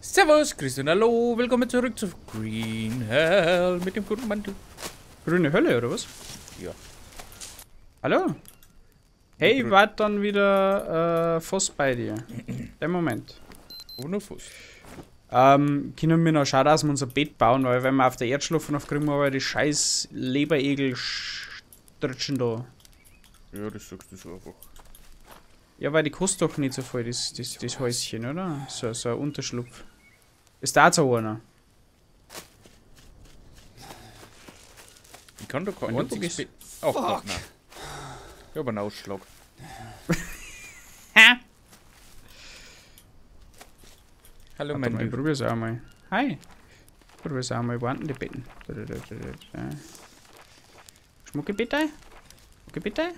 Servus, Grüß und hallo, willkommen zurück zu Green Hell mit dem guten Mann. Grüne Hölle, oder was? Ja. Hallo? Hey, ich war dann wieder fast bei dir. Der Moment. Oh, nur fast. Können wir noch schauen, dass wir unser Bett bauen, weil wenn wir auf der Erde schlafen, dann kriegen wir aber die scheiß Leberegel stritschen da. Ja, das sagst du so einfach. Ja, weil die kostet doch nicht so viel, das Häuschen, oder? So ein Unterschlupf. Ist da so einer? Ich kann doch kein einziges Bett. Oh Gott, nein. Ich hab einen Ausschlag. Hä? Hallo, mein mein Ich probier's auch mal. Hi. Ich probier's auch mal. Warten die Betten. Schmucke bitte. Schmucke bitte.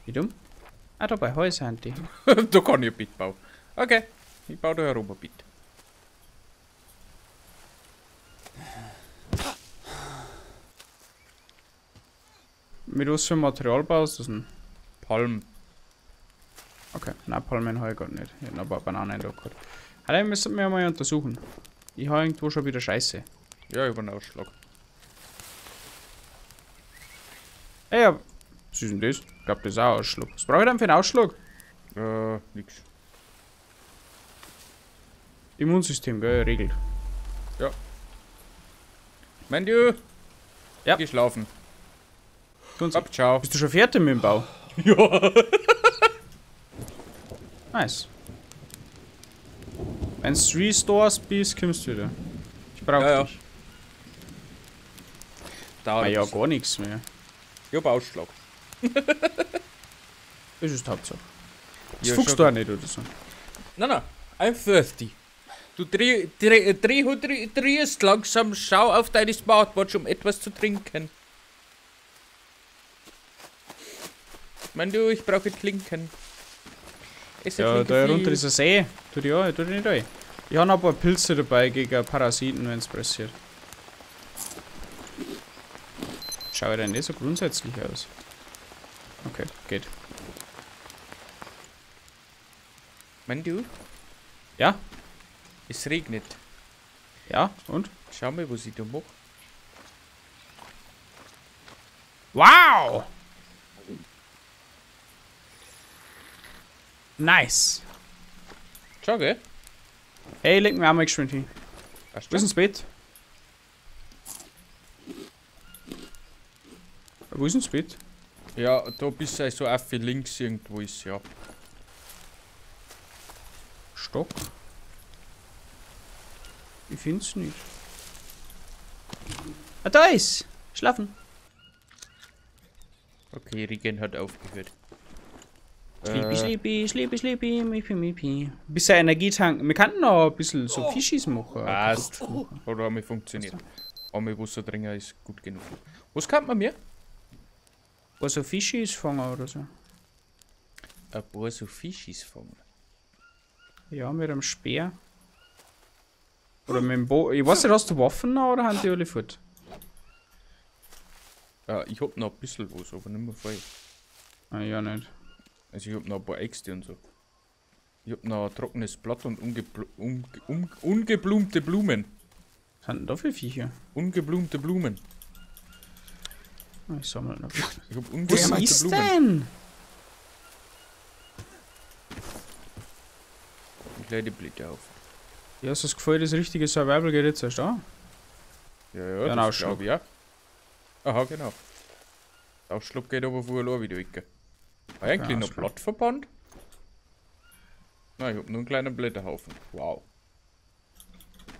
Wie dumm. Ah, da bei Häusern die. Da kann ich ein Bett bauen. Okay, ich baue da herum ein Bett. Mit was für Material baust du das denn? Palmen. Okay, nein, Palmen habe ich gar nicht. Ich hab noch ein paar Bananen da gehabt. Alter, müssen wir mal untersuchen. Ich habe irgendwo schon wieder Scheiße. Ja, ich hab einen Ausschlag. Ey, ja. Was ist denn das? Ich glaub, das ist auch ein Ausschlag. Was brauche ich denn für einen Ausschlag? Nix. Immunsystem, gell, regelt. Ja. Mein du? Ja. Geh schlafen. Ab, ciao. Bist du schon fertig mit dem Bau? Ja. Nice. Wenn du Restores bist, kommst du wieder. Ich brauch ja, dich. Ja. Ah, ja, gar nichts mehr. Ich hab Ausschlag. Das ist die Hauptsache. Das Ja, fuchst du auch nicht oder so. Nein, nein. I'm thirsty. Du drehst langsam, schau auf deine Smartwatch, um etwas zu trinken. Mein du, ich brauche Klinken. Es Ja, da runter ist ein See. Tu dich auch, tu dich nicht rein. Ich habe noch ein paar Pilze dabei gegen Parasiten, wenn es pressiert. Schau ich denn nicht so grundsätzlich aus? Okay, geht. Mein du? Ja? Es regnet. Ja, und? Schau mal, was ich da mache. Wow! Nice! Schau, gell? Hey, leg mir auch mal geschwind hin. Passt Wo ist denn das Bett? Wo ist denn das Bett? Ja, da bist du so auf links irgendwo ist, ja. Stock? Ich find's nicht. Ah, da ist! Schlafen! Okay, Regen hat aufgehört. Sleepy, sleepy, sleepy, sleepy, mipi, mipi. Bisschen Energie tanken. Wir könnten noch ein bisschen so Fischis machen. Passt. Hat einmal funktioniert. Einmal Wasser trinken ist gut genug. Was kann man mir? Ein paar so Fischis fangen oder so. Ein paar so Fischis fangen? Ja, mit einem Speer. Oder mit dem Bo. Ich weiß nicht, hast du Waffen noch oder haben die alle fort? Ja, ich hab noch ein bisschen was, aber nicht mehr voll. Ah, ja, nicht. Also ich hab noch ein paar Äxte und so. Ich hab noch ein trockenes Blatt und ungeblumte Blumen. Was sind denn da für Viecher? Ungeblumte Blumen. Ich sammle noch. Ich hab ungeblumte Was ist Blumen. denn? Ich lade die Blätter auf. Ja, hast du das Gefühl, das richtige Survival geht jetzt erst an? Ja, ja, das Ausschlag. glaube ich, ja. Aha, genau. Der Ausschlag geht aber vorher auch wieder weg. Habe ich eigentlich noch Blattverband? Nein, ich hab nur einen kleinen Blätterhaufen. Wow.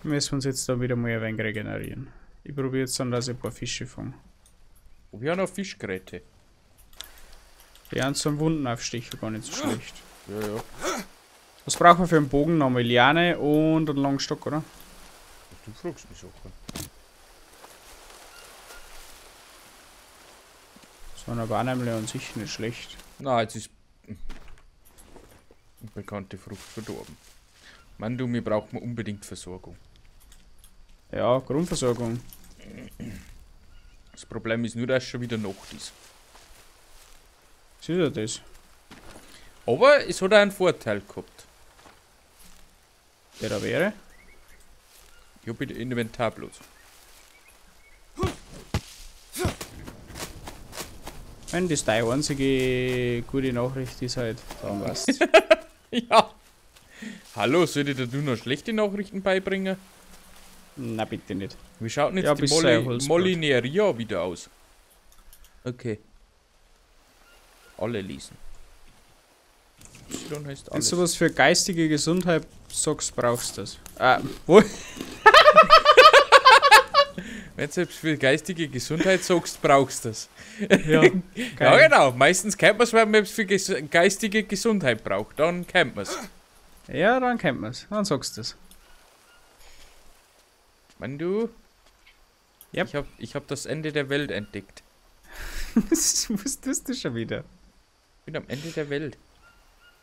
Wir müssen uns jetzt da wieder mal ein wenig regenerieren. Ich probiere jetzt dann, dass ich ein paar Fische fange. Oh, wir haben noch Fischgräte. Die haben zum Wunden aufstechen gar nicht so schlecht. Ja, ja. Was brauchen wir für einen Bogen nochmal? Liane und einen langen Stock, oder? Du fragst mich Sachen. So, aber auch nämlich an sich nicht schlecht. Na, jetzt ist unbekannte Frucht verdorben. Mann, du, wir brauchen unbedingt Versorgung. Ja, Grundversorgung. Das Problem ist nur, dass es schon wieder Nacht ist. Was ist ja das? Aber es hat auch einen Vorteil gehabt. Der da wäre. Ich hab bitte Inventar bloß. Wenn das deine einzige gute Nachricht ist halt, dann passt's. Ja. Hallo, soll ich dir nur noch schlechte Nachrichten beibringen? Na bitte nicht. Wie schaut denn jetzt ja, die Molineria wieder aus? Okay. Alle lesen. Y heißt alles. Wenn du was für geistige Gesundheit sagst, brauchst du das. Wo? Wenn du selbst für geistige Gesundheit sagst, brauchst du das. Ja, ja genau. Meistens kennt man es, wenn man es für geistige Gesundheit braucht. Dann kennt man es. Ja, dann kennt man es. Dann sagst du es. Mann, du. Yep. Ich hab das Ende der Welt entdeckt. Was tust du schon wieder? Ich bin am Ende der Welt.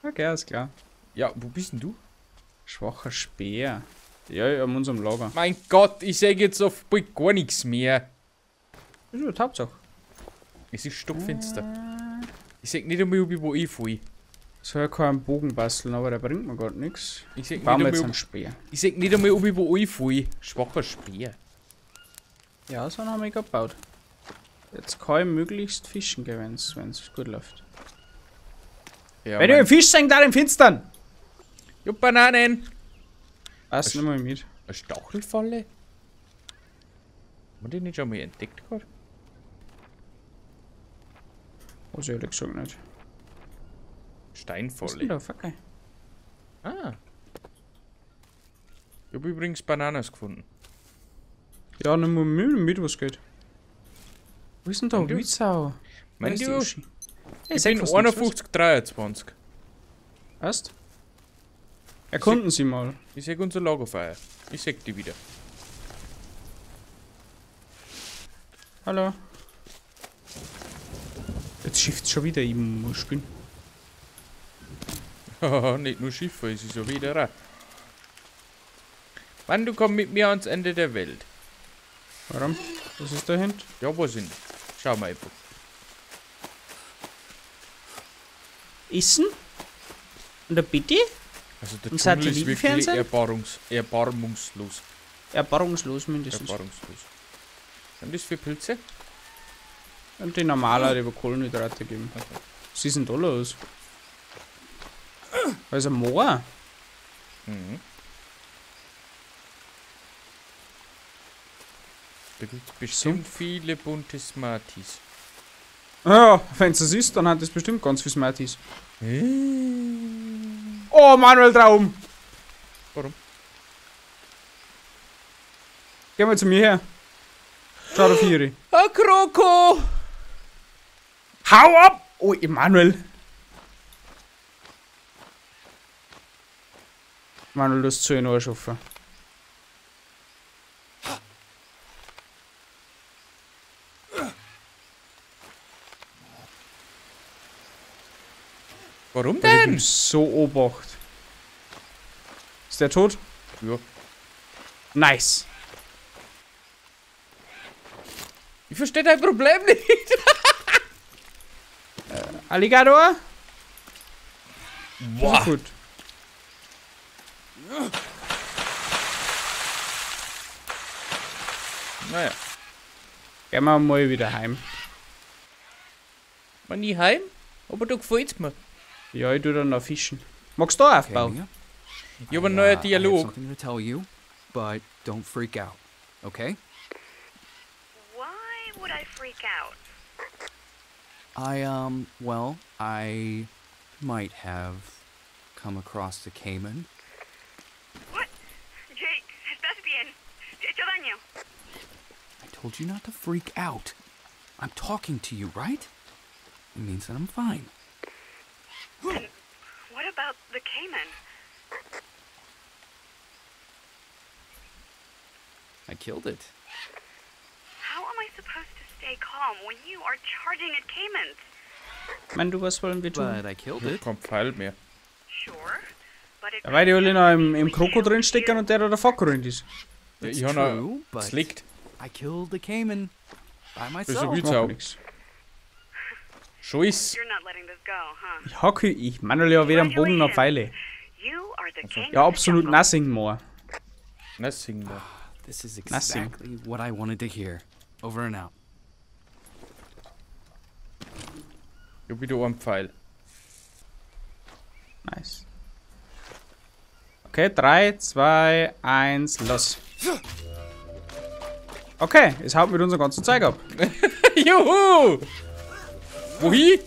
Okay, alles klar. Ja, wo bist denn du? Schwacher Speer. Ja, in unserem Lager. Mein Gott, ich sehe jetzt auf bald gar nichts mehr. Das ist ja Hauptsache. Es ist stockfinster. Ich sehe nicht einmal, wo ich fall. Soll ja keinen Bogen basteln, aber der bringt mir gerade nichts. Ich sehe nicht, nicht einmal, ob ich wo ich fall. Schwacher Speer. Ja, so einen haben wir gebaut. Jetzt kann ich möglichst fischen gehen, wenn's gut läuft. Ja, wenn du einen Fisch sehen, da im Finstern! Jo, Bananen! Was? Nimm mal mit. Eine Stachelfalle? Haben wir die nicht schon mal entdeckt gerade? Weiß ich ehrlich gesagt nicht. Steinfalle. Was ist denn da? Fuck, ey. Ah. Ich hab übrigens Bananas gefunden. Ja, nimm mal mit, was geht. Wo ist denn da Wildsau? Mein du? Ich bin 51,23. Was? Erkunden Sie mal. Ich seh unser Lagerfeuer. Ich seh die wieder. Hallo. Jetzt schifft's schon wieder, ich muss spielen. Haha, nicht nur Schiffe, es ist ja wieder. Mann, du komm mit mir ans Ende der Welt. Warum? Was ist da hinten? Ja, wo sind? Schau mal einfach. Essen? Und der Bitte? Also der Dschungel ist wirklich erbarmungslos. Erbarmungslos mindestens. Erbarmungslos. Sind das für Pilze? Und die normale, die wir Kohlenhydrate geben. Okay. Was ist denn da los? Da ist ein Moor. Mhm. Da gibt es bestimmt viele bunte Smarties. Ja, wenn du siehst, dann hat das bestimmt ganz viele Smarties. Oh, Manuel Traum! Warum? Geh mal zu mir her. Schau da, Vieri. A Kroko! Hau ab! Oh, Emanuel! Manuel, du hast zu ihn anschaffen. Warum denn? Ich bin so obacht. Ist der tot? Ja. Nice. Ich verstehe dein Problem nicht. Alligator? Boah. Gut. Naja. Gehen wir mal wieder heim. Mal nie heim? Aber du gefällt's mir. Ja, ich tu dann noch fischen. Magst du aufbauen? Ich hab einen neuen Dialog. I have something to tell you, but don't freak out, okay? Why would I freak out? Well, I might have come across the caiman. What? Jake, estás bien? ¿Te he hecho daño? I told you not to freak out. I'm talking to you, right? It means that I'm fine. And what about the caiman? I killed it. How am I supposed to stay calm when you are charging at caimans? Mann, du, was wollen wir tun? But I killed it. Kein Pfeil mehr. Sure, but it Ja, weil die alle noch im Kroko drin stecken und der da davor gerannt ist. Ja, It's ich hab true, noch. Es but liegt. I killed the caiman by Das ist myself. ein Macht Sau. nix. Scheiß. You're not letting this go, huh? Ich hocke, ich Manuel ja weder am Bogen noch Pfeile. You are the king Ja, of the absolut jungle. nothing more. Nothing more. This is Nothing. exactly what I wanted to hear. Over and out. Ich hab wieder einen Pfeil. Nice. Okay, 3, 2, 1, los. Okay, es haut mit unserem ganzen Zeug ab. Juhu! Wohin?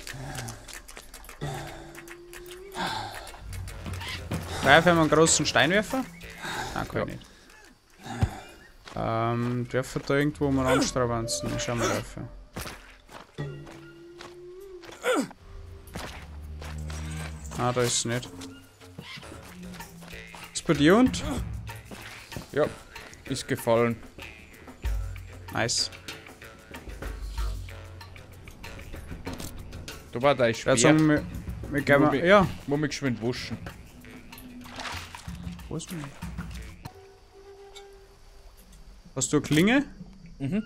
Greifen wir einen großen Steinwerfer? Nein, kann Ja. ich nicht. Dürfen da irgendwo mal anstravanzen? Ich schau mal drauf. Ah, da ist es nicht. Ist bei dir und? Ja, ist gefallen. Nice. Da war dein Ich würde Speer. sagen, wir gehen mal. Ja. Muss mich geschwind waschen. Wo ist denn? Hast du eine Klinge? Mhm.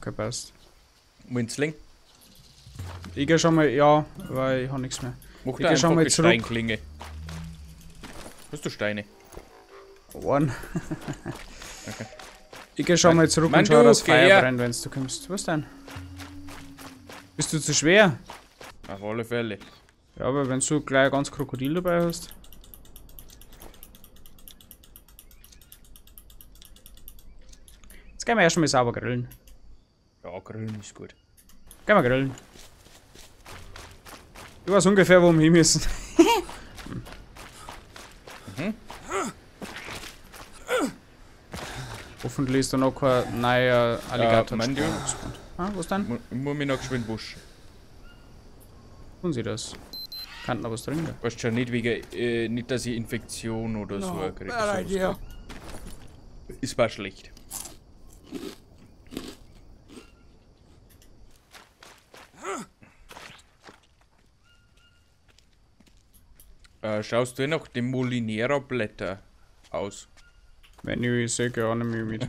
Okay, passt. Münzling. Ich geh schon mal, ja, weil ich hab nichts mehr. Mach Ich da geh schon einfach mal eine zurück. Steinklinge. Hast du Steine? One. Okay. Ich geh schon mal zurück Mann, und schau, du, dass geh Feuer her. brennt, wenn du kommst. Was denn? Bist du zu schwer? Auf alle Fälle. Ja, aber wenn du gleich ein ganz Krokodil dabei hast. Jetzt gehen wir erst mal sauber grillen. Ja, grillen ist gut. Gehen wir grillen. Ich weiß ungefähr, wo wir hin müssen. Mhm. Hoffentlich ist da noch kein neuer Alligator. Mann, du. gespawnt. Ah, was denn? Ich muss mich noch geschwind waschen. Tun sie das? Kann noch was trinken. Weißt schon, nicht wegen, nicht, dass ich Infektion oder so kriege. Bad idea. Ist war schlecht. Schaust du noch die Molinera-Blätter aus? Wenn ich sehe, gar nicht mehr mit.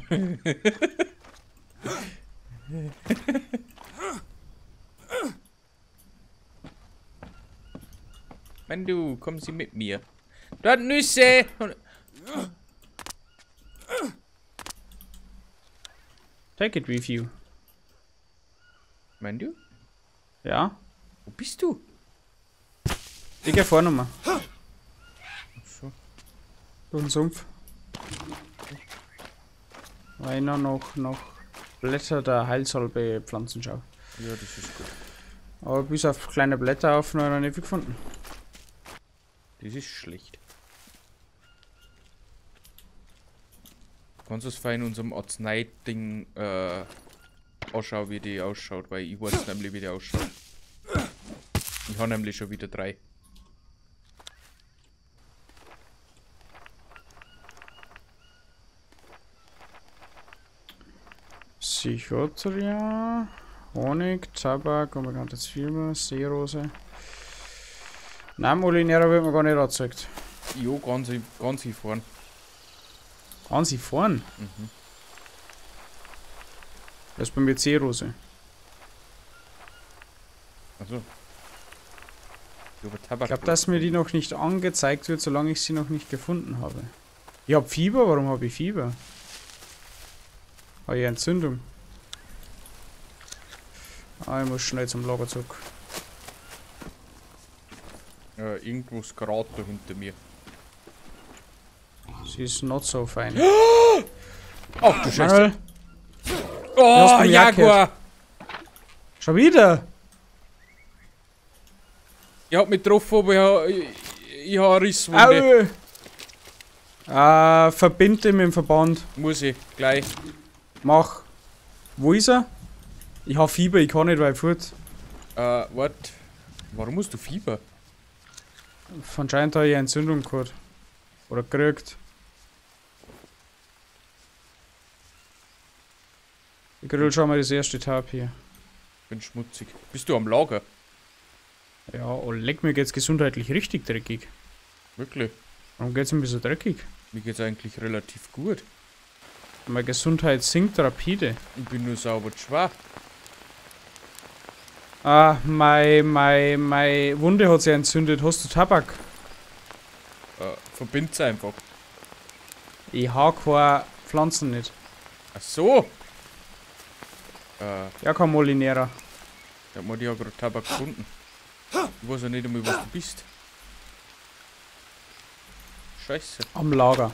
Wenn du, komm sie mit mir. Dort Nüsse! Take it with you. Mein du? Ja? Wo bist du? Ich geh vor nochmal. So. Durch den Sumpf. Weil ich noch Blätter der Heilsalbe Pflanzen schau. Ja, das ist gut. Aber bis auf kleine Blätter auf noch nicht viel gefunden. Das ist schlecht. Kannst du es fein in unserem Arznei-Ding anschauen, wie die ausschaut, weil ich weiß nämlich, wie die ausschaut. Ich habe nämlich schon wieder 3. Psychotria, Honig, Tabak, unbekannte Zwiebel, Seerose. Nein, Molinera wird mir gar nicht angezeigt. Jo, ganz, ganz hinfahren. Ganz hinfahren? Mhm. Das ist bei mir Seerose. Achso. Ich glaube, dass mir die noch nicht angezeigt wird, solange ich sie noch nicht gefunden habe. Ich hab Fieber? Warum habe ich Fieber? Habe ich Entzündung? Ah, ich muss schnell zum Lager zurück. Ja, irgendwo ist gerade da hinter mir. Sie ist not so fein. Ach du Scheiße. Manuel, Oh, mich Jaguar! schon wieder! Ich hab mich getroffen, aber ich hab eine Risswunde. Au! Verbind ihn mit dem Verband. Muss ich, gleich. Mach. Wo ist er? Ich hab Fieber, ich kann nicht weit fort. Wart. Warum musst du Fieber? Anscheinend habe ich eine Entzündung gehabt. Oder gekriegt. Ich grill schon mal das erste Tab hier. Bin schmutzig. Bist du am Lager? Ja, oh leck, mir geht's gesundheitlich richtig dreckig. Wirklich? Warum geht's mir so dreckig? Mir geht's eigentlich relativ gut. Meine Gesundheit sinkt rapide. Ich bin nur sauber schwach. Ah, meine Wunde hat sich entzündet. Hast du Tabak? Verbind's einfach. Ich hab keine Pflanzen nicht. Ach so! Ja, kein Molinera. Da hat man ja gerade Tabak gefunden. Ich weiß ja nicht einmal, was du bist. Scheiße. Am Lager.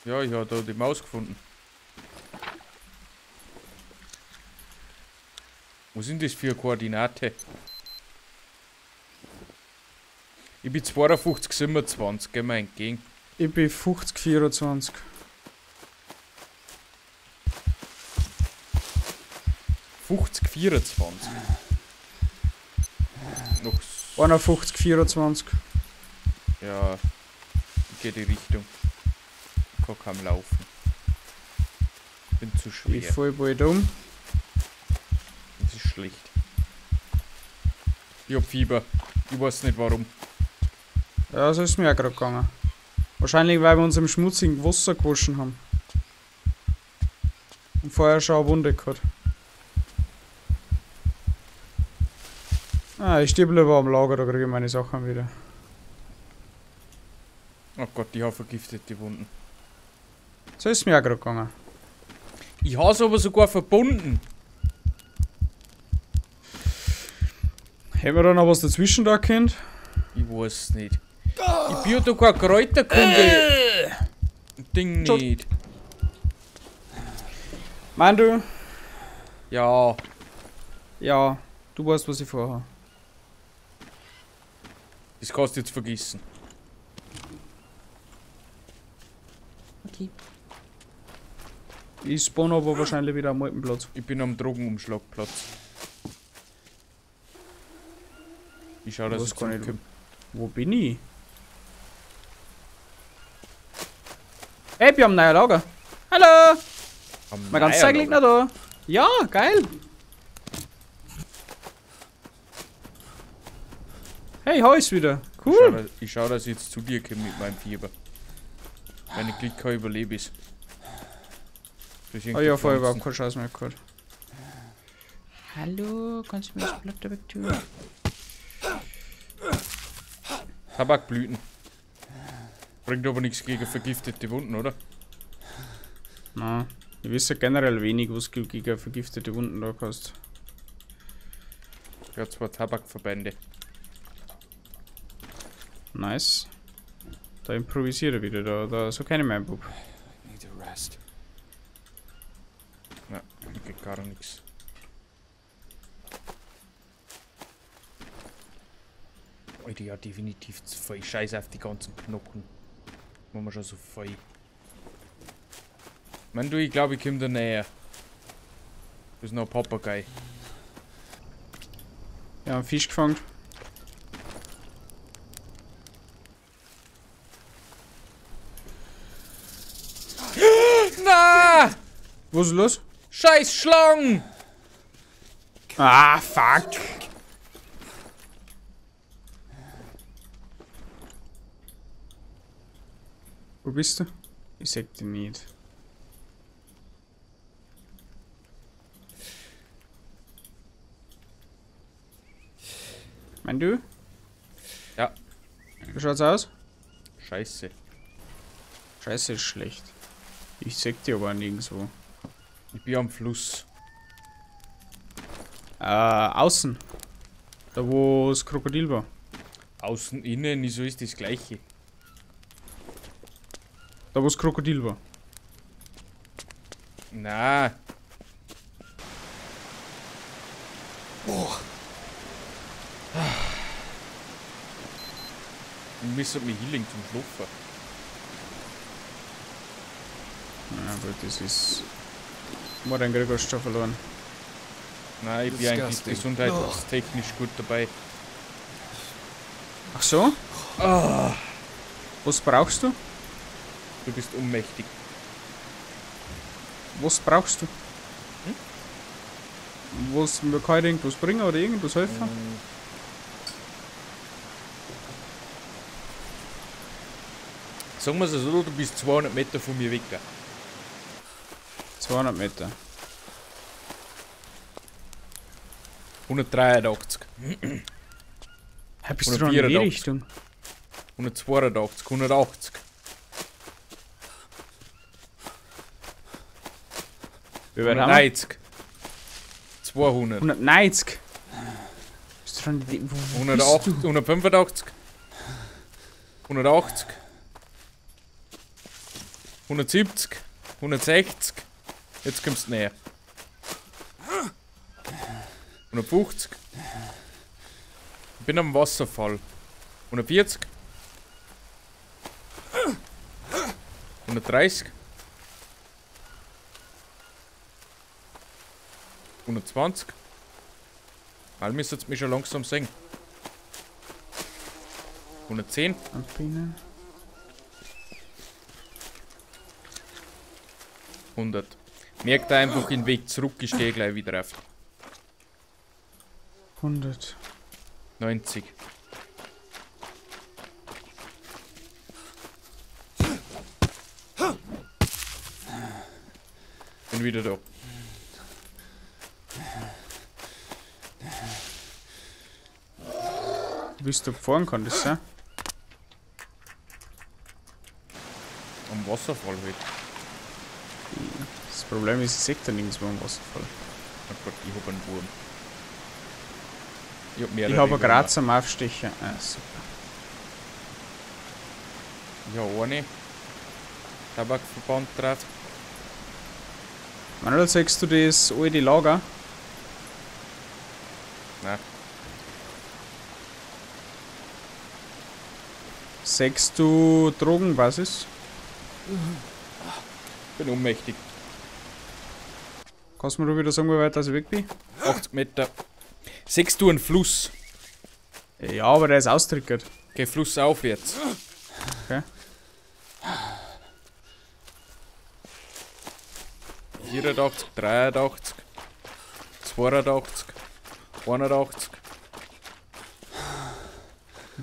Ja, ich hab da die Maus gefunden. Wo sind das für Koordinate? Ich bin 52, 27, geh mir entgegen. Ich bin 50, 24. 50, 24. Noch 51, 24. Ja, ich geh die Richtung. Ich kann kaum laufen. Bin zu schwer. Ich fall bald um. Das ist schlecht. Ich hab Fieber. Ich weiß nicht warum. Ja, so ist mir auch gerade gegangen. Wahrscheinlich, weil wir uns im schmutzigen Wasser gewaschen haben. Und vorher schon eine Wunde gehabt. Ah, ich stehe lieber am Lager, da kriege ich meine Sachen wieder. Oh Gott, ich habe vergiftete Wunden. So ist mir auch gerade gegangen. Ich habe es aber sogar verbunden. Hätten wir da noch was dazwischen da gekannt? Ich weiß nicht. Ich bin ja doch kein Kräuterkunde. Ding nicht. Mein du? Ja. Ja, du weißt, was ich vorhabe. Das kannst du jetzt vergessen. Okay. Ich spawn aber wahrscheinlich wieder am alten Platz. Ich bin am Drogenumschlagplatz. Ich schau, dass ich zurückkomme. Wo bin ich? Hey, ich bin am neuen Lager. Hallo! Mein ganzes Zeug liegt noch da. Ja, geil! Hey, hau ich's wieder. Cool! Ich schau, dass ich jetzt zu dir komme mit meinem Fieber. Meine Klicker überlebe ich. Oh ja, vorher überhaupt keine Chance mehr gehabt. Hallo, kannst du mir das Blatt da weg tun? Tabakblüten. Bringt aber nichts gegen vergiftete Wunden, oder? Nein. Ich weiß ja generell wenig, was du gegen vergiftete Wunden da hast. Ja, 2 Tabakverbände. Nice. Da improvisiere ich wieder, da so kenne ich meinen Bub. Na, geht gar nichts. Alter, ja, definitiv zu viel. Scheiß auf die ganzen Knochen. Machen wir schon so viel. Man, du, ich glaube, ich komme da näher. Da ist noch ein Papagei. Ja, einen Fisch gefangen. Na! Was ist los? Scheiß Schlangen! Ah, fuck! Wo bist du? Ich seh dich nicht. Mein du? Ja. Wie schaut's aus? Scheiße. Scheiße ist schlecht. Ich seh dich aber nirgendwo. Ich bin am Fluss. Außen. Da wo das Krokodil war. Außen, innen, wieso ist das gleiche? Da wo das Krokodil war. Na. Boah. Ich misse mich Healing zum Schlupfen. Ja, aber das ist. War dein Gregor schon verloren. Nein, ich bin eigentlich gesundheitstechnisch gut dabei. Ach so? Oh. Was brauchst du? Du bist ohnmächtig. Was brauchst du? Hm? Was, mir kann ich irgendwas bringen oder irgendwas helfen? Hm. Sagen wir es so, du bist 200 Meter von mir weg. 200 Meter. 183. Hey, bist du da in die Richtung? 182, 180. Wie weit haben wir? 190. 200. 190. Bist du schon die, wo 108, bist du? 185. 180. 170. 160. Jetzt kommst du näher. 150. Ich bin am Wasserfall. 140. 130. 120. Weil müsst mich schon langsam sehen. 110. Alpine. 100. Merkt einfach den Weg zurück, ich stehe gleich wieder auf. 100. 90. Bin wieder da. Bist du gefahren, kann das sein? Am Wasserfall halt. Das Problem ist, ich sehe da nirgendwo am Wasserfall. Oh Gott, ich hab einen Wurm. Ich hab mehrere. Ich habe Würmer. gerade zum Aufstechen. Ah, super. Ich hab eine. Tabakverband drauf. Manuel, siehst du das alte Lager? Nein. Siehst du Drogenbasis? Bin ohnmächtig. Kannst du mir wieder sagen, wie weit das ich weg bin? 80 Meter. Siehst du einen Fluss? Ja, aber der ist austrickert. Geh Fluss aufwärts. Okay. 84, 83, 82, 81.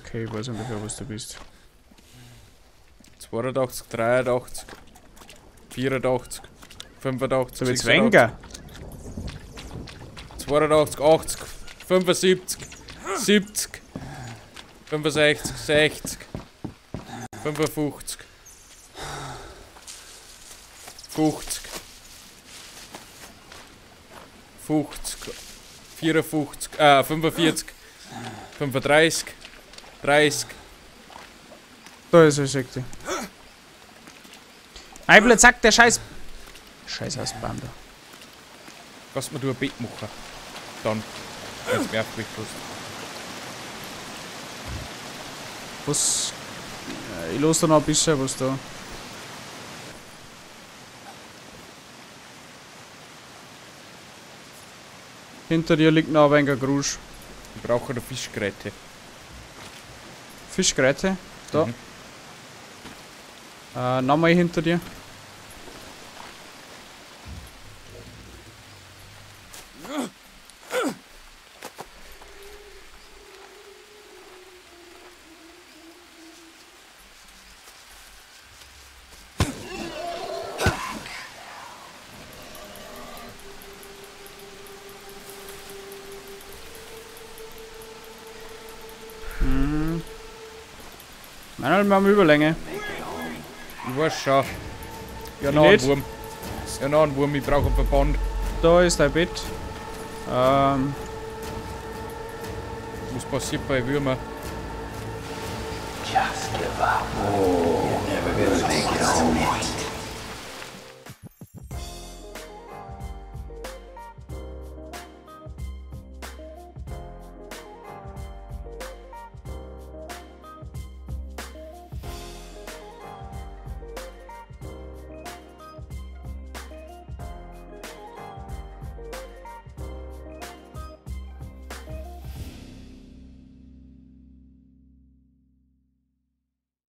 Okay, ich weiß ungefähr, was du bist. 82, 83, 84, 85, So wie 86, Zwänger. 82, 80, 75, 70, 65, 60, 55, 50, 50, 54, 45, 35, 30. Da ist er, sag ich. Nein, blöd, zack, der Scheiß. Scheiß Hausbahn da. Lass mir du ein Bett machen. Dann, wenn du mir aufgeweckt hast. Was? Ich los da noch ein bisschen was da. Hinter dir liegt noch ein wenig ein Grusch. Ich brauche eine Fischgräte. Fischgräte. Da. Mhm. Nochmal hinter dir. Nein, wir haben Überlänge. Ich weiß schon. Ja, Ich noch einen nicht. Wurm. Ja, noch einen Wurm. Ich brauche einen Verband. Da ist dein Bett. Was passiert bei Würmern?